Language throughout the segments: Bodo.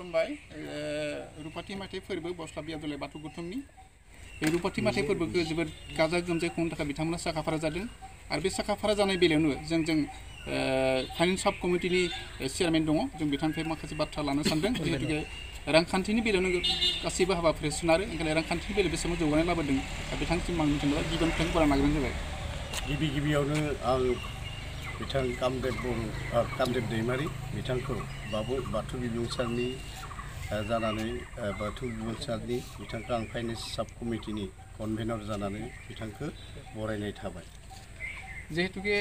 खालामबाय रुपाथि मायथाइ फोरबो बस्ला बियादुलाय बाथौ गौथुमनि बे रुपाथि मायथाइ फोरबोखौ जोबोद गाजा गोमजायै खुंनो थाखाय बिथांमोना साखाफारा जादों आरो बे साखाफारा जानाय बेलायावनो जों फाइनेन्स साब कमिटिनि चेयारमेन दङ जों बिथांनिफ्राय माखासे बाथ्रा लानो सानदों जिहेतुके रांखान्थिनि बेलायावनो गासैबो हाबाफारिया सोनारो ओंखायनो रांखान्थिनि बेलायाव बेसेबां जौगानाय लाबोदों बिथांसिम आं मिथिनोबा गिबियावनो बारा नागिरनाय जाबाय गिबियावनो आं बिथां कामदेब दैमारि बिथांखौ बाथौ बिबुंसारनि जानानै बाथौ बिबुंसारनि बिथांखौ आं फाइनेन्स साब कमिटिनि कनभेनर जानानै बिथांखौ बरायनाय थाबाय जिहेतुके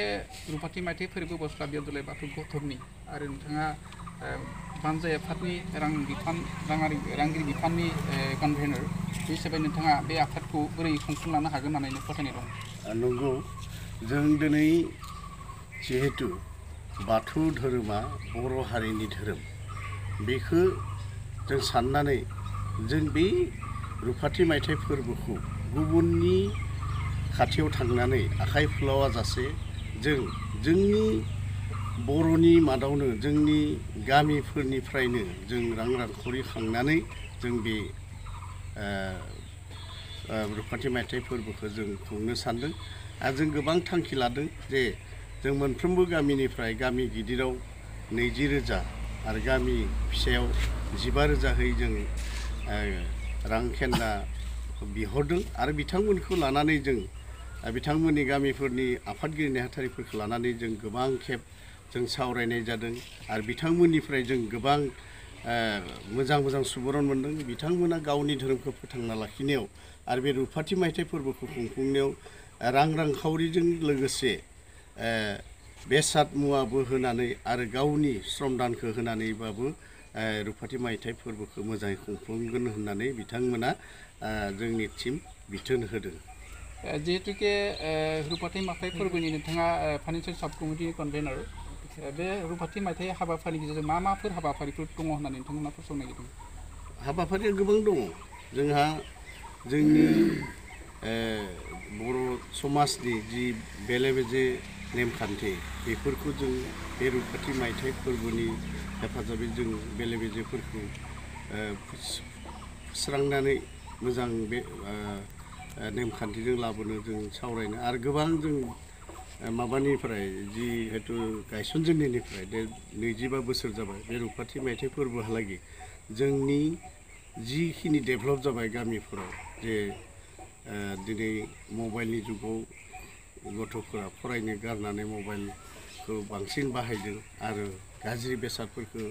रुपाथि मायथाइ फोरबो बस्ला बियादुलाय बाथौ गौथुमनि आरो नोंथाङा बानजाय आफादनि रांगिरि बिफाननि कनभेनर बे हिसाबै नोंथाङा बे आफादखौ बोरै खुंफुंलांनो हागोन होननानै फोथायनाय दं नंगौ जों दिनै जिहेतु बाथौ धोरोमा बर' हारिनि धोरोम बेखौ जों साननानै जों बे रुपाथि मायथाइ फोरबोखौ गुबुननि खाथियाव थांनानै आखाइ फोलावाजासे जोंनि बर'नि मादावनो जोंनि गामिफोरनिफ्रायनो जों रांखावरि खांनानै जों बे रुपाथि मायथाइ फोरबोखौ जों खुंनो सानदों आरो जों गोबां थांखि लादों जे जों मोनफ्रोमबो गामिनिफ्राय गामि गिदिराव 20,000 आरो गामि फिसायाव 15,000 जों रां खेन्दा बिहरदों आरो बिथांमोनखौ लानानै जों बिथांमोननि गामिफोरनि आफादगिरि नेहाथारिफोरखौ लानानै जों गोबां खेब जों सावरायनाय जादों आरो बिथांमोननिफ्राय जों गोबां मोजां सुबुरुन मोनदों बिथांमोना गावनि धोरोमखौ फोथांना लाखिनायाव आरो बे रुपाथि मायथाइ फोरबोखौ खुंफुंनायाव रांखावरिजों लोगोसे बेसाद मुवाबो होनानै आरो गावनि श्रमदानखौ होनानैबाबो रुपाथि मायथाइ फोरबोखौ मोजाङै खुंफुंगोन होननानै बिथांमोना जोंनिसिम बिथोन होदों जिहेतुके रुपाथि मायथाइ फोरबोनि नोंथाङा फाइनेन्सियेल साब कमिटिनि कनभेनर बे रुपाथि मायथाइ हाबाफारिनि गेजेरजों माफोर हाबाफारिफोर दङ होननानै नोंथांमोना फोसावनो नागिरदों हाबाफारिया गोबां दङ जोंहा जोंनि बर' समाजनि जि बेले बेजे नेमखान्थि बेफोरखौ जों बे रुपाथि मायथाइ फोरबोनि हेफाजाबै जों बेले बेजेफोरखौ फोस्रांनानै मोजां बे नेमखान्थिजों लाबोनो जों सावरायनो आरो गोबां जों माबानिफ्राय जिहेतु गायसनजेननायनिफ्राय 25 बोसोर जाबाय बे रुपाथि मायथाइ फोरबोहालागै जोंनि जिखिनि डेभेलप जाबाय गामिफोराव जे दिनै मबाइलनि जुगाव गथ'फोरा फरायनो गारनानै मबाइलखौ बांसिन बाहायदों आरो गाज्रि बेसादफोरखौ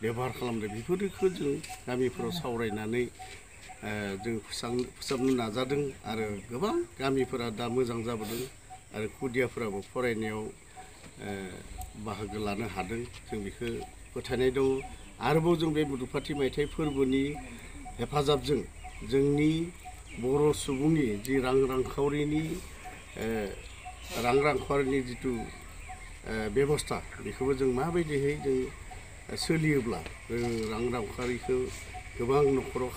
बेबहार खालामदों बेफोरखौ जों गामिफोराव सावरायनानै जों फोसाबनो नाजादों आरो गोबां गामिफोरा दा मोजां जाबोदों आरो खुदियाफोराबो फरायनायाव बाहागो लानो हादों जों बेखौ फोथायनाय दङ आरोबाव जों बे रुपाथि मायथाइ फोरबोनि हेफाजाबजों जोंनि बर' सुबुंनि जि रांखावरिनि जिथु बेबस्था बेखौबो जों माबायदिहै जों सोलियोब्ला रांखावरिखौ गोबां न'खराव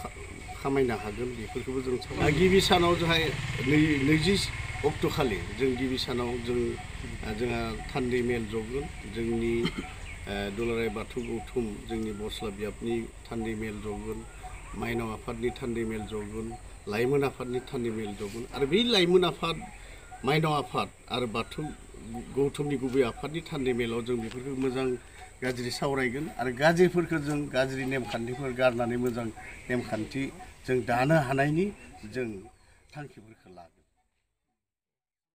खामायनो हागोन बेफोरखौबो जों गिबि सानाव जोंहा 20 अक्ट' खालि जों गिबि सानाव जोंहा थान्दै मेल जगोन जोंनि दुलाराय बाथौ गौथुम जोंनि बस्ला बियाबनि थान्दै मेल जगोन माइनाव आफादनि थान्दै मेल जगोन लाइमोन आफादनि थान्दै मेल जगोन आरो बै लाइमोन आफाद माइनाव आफाद आरो बाथौ गौथुमनि गुबै आफादनि थान्दै मेलाव जों बेफोरखौ मोजां गाज्रि सावरायगोन आरो गाज्रिफोरखौ जों गाज्रि नेमखान्थिफोर गारनानै मोजां नेमखान्थि जों दानो हानायनि जों थांखिफोरखौ लागोन